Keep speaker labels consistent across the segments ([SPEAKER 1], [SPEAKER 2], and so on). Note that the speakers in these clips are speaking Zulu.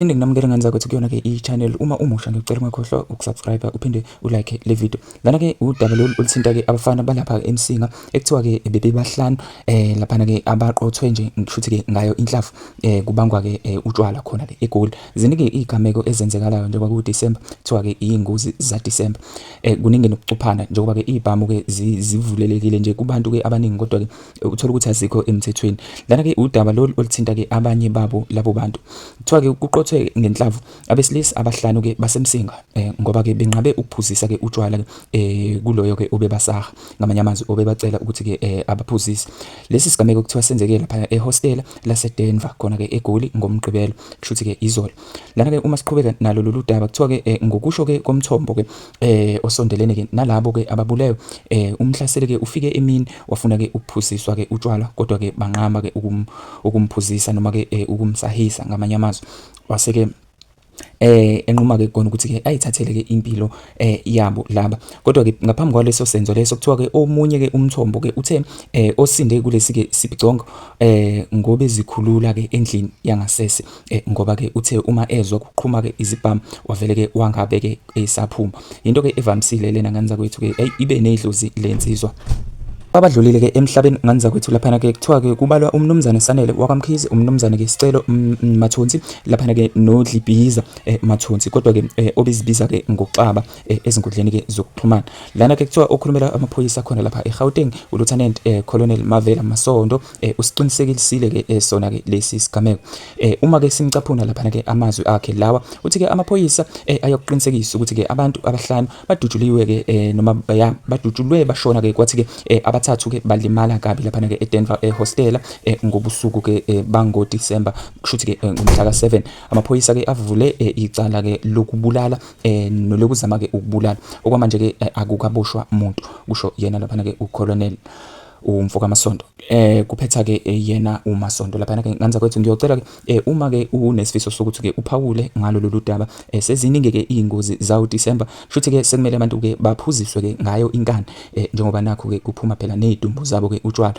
[SPEAKER 1] Phinde nginamukele ngane zakwethu kuyona-ke i-channel. Uma umusha ngikucela ungakhohlwa ukusubscribe uphinde ulike le video. Lana-ke udaba lolu oluthinta-ke abafana balapha eMsinga ekuthiwa-ke bebebahlanu laphana-ke abaqothwe nje ngishuthi-ke ngayo inhlavu kubangwa-ke utshwala khona-ke eGoli. Ziningi iy'gameko ezenzekalayo njengoba kuwuDisemba kuthiwa-ke iy'ngozi zaDisemba. Kuningi nokucuphana njengoba-ke iy'bhamu-ke zivulelekile nje kubantu-ke abaningi kodwa-ke uthola ukuthi azikho emthethweni. Lana-ke udaba lolu oluthinta-ke abanye babo labo bantu. Kuthiwa-ke kuqothwe ngenhlavu abesilisa abahlanu-ke baseMsinga ngoba-ke benqabe ukuphuzisa-ke utshwala-ke kuloyo-ke obebasaha, ngamanye amazwi obebacela ukuthi-ke abaphuzise. Lesi sigameko kuthiwa senzeke laphaya ehostela laseDenver khona-ke eGoli ngoMgqibelo, kusho ukuthi-ke izolo. Lana-ke uma siqhubeka nalo lolu daba kuthiwa-ke ngokusho-ke komthombo-ke osondelene-ke nalabo-ke ababulewe umhlaseli-ke ufike emini wafuna-ke ukuphuziswa-ke utshwala kodwa-ke banqaba-ke ukumphuzisa noma-ke ukumsahisa ngamanye amazwi wase-ke enquma ke kona ukuthi ke ayithathele ke impilo yabo laba. Kodwa ke ngaphambi kwaleso senzo leso kuthiwa ke omunye ke umthombo ke uthe osinde kulesi ke sibhicongo ngobe zikhulula ke endlini yangasese ngoba ke uthe uma ezwa kuqhuma ke izibhamu wavele ke wangabe ke esaphuma. Into ke evamisile lena ngane zakwethu ke hey ibe nedlozi lensizwa. Abadlulile ke emhlabeni ngane zakwethu laphana ke kuthiwa ke kubalwa uMnumzane Sanele wakwaMkhize, uMnumzane ke Sicelo Mathonsi laphana ke noDlibhiza Mathonsi kodwa ke obezibiza ke ngoXaba ezinkundleni ke zokuxhumana. Lana ke kuthiwa okhulumela amaphoyisa khona lapha eGauteng uLieutenant Colonel Mavela Masondo usiqinisekisile ke sona ke lesi sigameko. Uma ke simcaphuna laphana ke amazwi akhe lawa uthi ke amaphoyisa ayokuqinisekisa ukuthi ke abantu abahlanu badutshuliwe ke noma ya badutshulwe bashona ke kwathi ke abathathu ke balimala kabi laphana ke eDenver ehostela ngobusuku ke bango December kushuthi ke ngomhla ka-7. Amaphoyisa ke avule icala ke lokubulala nolokuzama ke ukubulala. Okwamanje ke akukaboshwa muntu kusho yena laphana ke uColonel umfo kaMasondo. Kuphetha ke yena uMasondo laphana ke ngane zakwethu ngiyocela ke uma ke unesifiso sokuthi ke uphawule ngalo lolu daba. Seziningi ke izingozi zawo December shuthi ke sekumele abantu ke baphuziswe ke ngayo inkani njengoba nakho ke kuphuma phela nezidumbu zabo ke utshwala.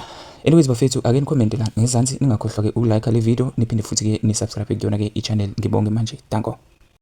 [SPEAKER 1] Anyways bafethu ake ni-comment la ngezansi ningakhohlwa ke ukulike le video niphinde futhi ke ni-subscribe kuyona ke i-channel. Ngibonge manje, danko.